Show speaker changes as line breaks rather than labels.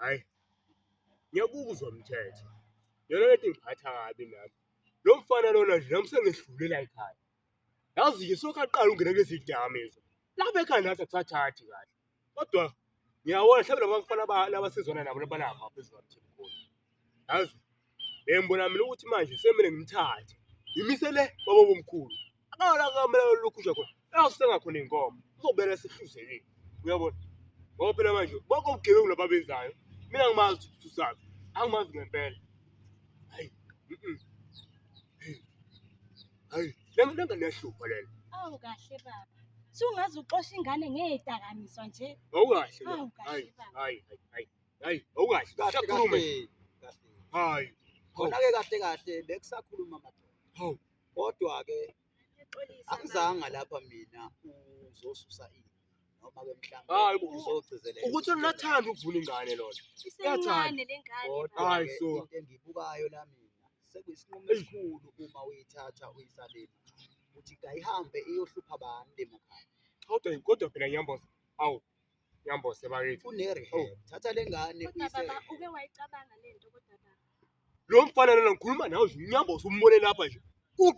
Hhayi, ngiyakuzwa mthetho. Yona lento ingiphatha kabi nami. Lo mfana lona nje nami sengehlule la ekhaya. Yazi-ke sokhu aqala ukungena kulezi dakamizwa. Lapha ekhaya nathi akusathathi kahle. Kodwa ngiyabona mhlawumbe laba bafana laba sizwana nabo balapha phezu kwamthemkhulu. Yazi bengibona mina ukuthi manje semele ngimthathe. Ngimise le baba bomkhulu. Akala kamele lokhu nje khona. Uyawusenga khona inkomo. Uzobela sihluzekile. Uyabona? Ngoba phela manje bonke ubugebengu laba benzayo mina ngimazi ukuthi usaphi. Angimazi ngempela. Hayi. Mhm. Hayi, le ngane iyahlupha lena.
Awu kahle baba. Sungaze uxoshe ingane ngezidakamizwa nje.
Awukahle.
Awu kahle
Hayi,
baba.
hayi, hayi. Hayi, awukahle.
Kahle
Sakhuluma.
kahle. Kahle.
Hayi.
Khona-ke kahle kahle bekusakhuluma madoda.
Hawu.
Kodwa-ke
Ngiyaxolisa baba.
angizanga lapha mina uzosusa ini noma-ke
Hayi,
mhlawumbe uzogcizelela
Ukuthi unathanda ukuvuna ingane lona.
Isencane le ngane baba.
Hayi,
Kodwa-ke
suka.
into engiyibukayo la mina sekuyisinqumo
Eyi.
esikhulu uma uyithatha uyisale ukuthi kayihambe iyohlupha bani le makhaya.
Kodwa kodwa phela Nyambose. Awu. Nyambose bakithi.
Kune-rehab. Thatha le ngane
Kodwa
uyise
baba uke wayicabanga le nto kodwa baba.
Lo mfana lona ngikhuluma nawe nje uNyambose umbone lapha nje.